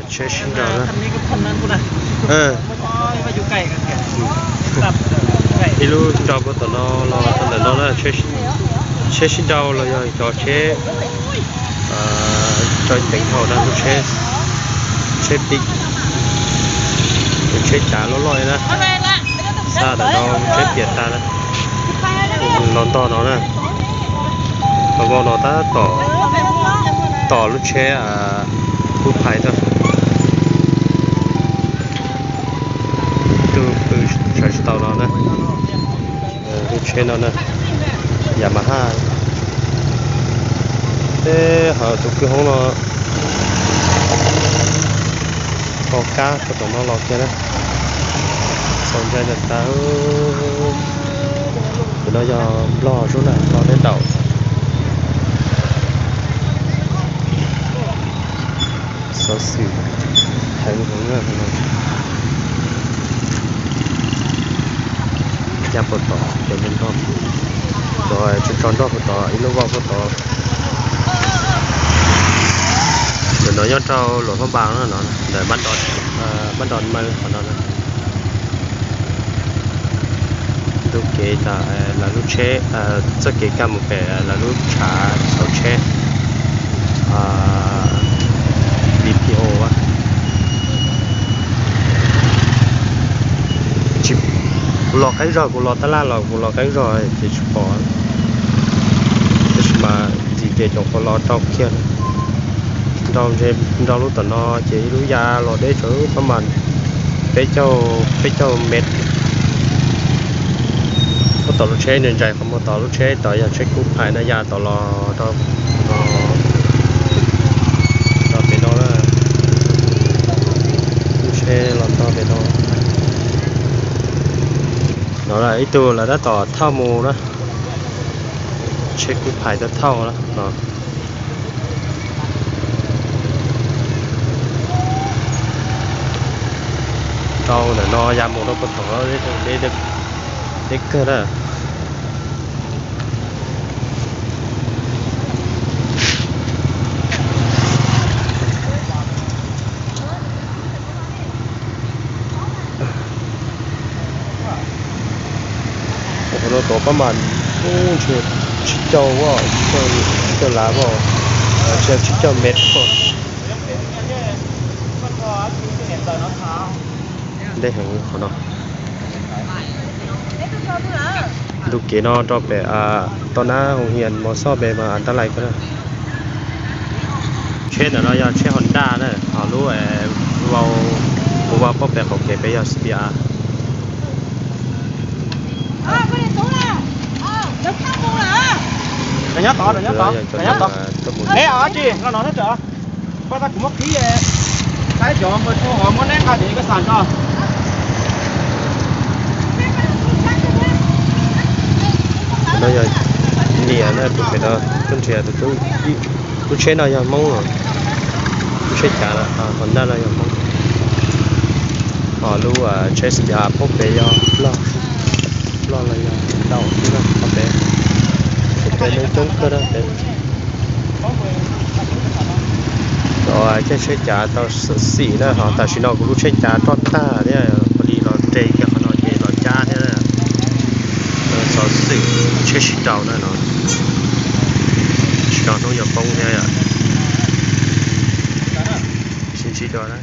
Tsheb sib nraus na. Ib lub nraus puag tom no los txog ntawm no na, tsheb sib nraus los yog cov tsheb tso ceev hauv na, lub tsheb, tsheb pib, tsheb cav loj loj na, xa ntawm no tsheb piam tag na, los ntog no na, los vau no tab tom, tom lub tsheb kub phais tag. Tus pw sawv tsis tau no na. Lub tsheb no na, Yamaha. Teb hauv tus kwj hoob no, kho kab puag tom no los kiag na. Txaus ntshai ntag tas. Tus no yog Nplog Zub na, Nplog Teb Daum. Xov xwm heev heev no. Ya puag tom cov nrog, cov tso nrog puag tom ib lub voj puag tom. Ntawm no nyob rau Luam Phab Npas no, ntawm Npab Dos Maw qhov no. Ntu kev tas lawv lub tsheb, txoj kev kaj mus pem lawv lub tshav xauv tsheb, D P O. Kuv los qeeb zog, kuv los tab laj los kuv los qeeb zog ces tsis pom, tab sis mas ntxiv ces cov qhuav los rau kiag. Nrau lub tom no ces ib lub ya los deb tsawv pab mas peb caug, peb caug mev. Puag tom lub tsheb nws ntsais qhov muag tom lub tsheb tod yog tsheb kub phais na, ya tom los rau, rau pem no na. Lub tsheb los ntog pem no. No ib tug lawv tab tom thauj mus na, tsheb kub phais tab thauj na no. Rau ntawm no ya mus rau puag tom deb kawg na. Qhov no tod pab mas, ub, ntshe tsib caug, tsib caug lav, tsib caug mev. Deb heev qhov no. Ntu kev no rau pem toj nab hoo hias mos xoj pem mas a tab lais kawg na. Tsheb ntawm no yog tsheb Honda na, ho lub vau, kuv vau pem qaum kev pem yog C B R. Nyob tod, nyob tod, nyob tod. Neb os, tsis los no thiab tso. Pab tag kuv muab qhib, saib cov npawg tshuaj hov muab neb nqa cov ib kas xas tso. No yog niam na, tus pem no tuaj nrhiav tus tub. Lub tsheb no yog Hmoob, lub tsheb cav, Honda no yog Hmoob. Ho lub tsheb C B R pem yog Nplog, Nplog los yog Daum xwb na, ho pem, pem coob kawg na pem. Cov caij tsheb cav tau xim na, ho tam sim no kuv lub tsheb cav roj tag thiab, pom li los nres kiag qhov no ces los cab thiab. Xov xwm tsheb sib nraus na no, tsis nrog hnub yuav poob thiab. Sib ntsib dua na.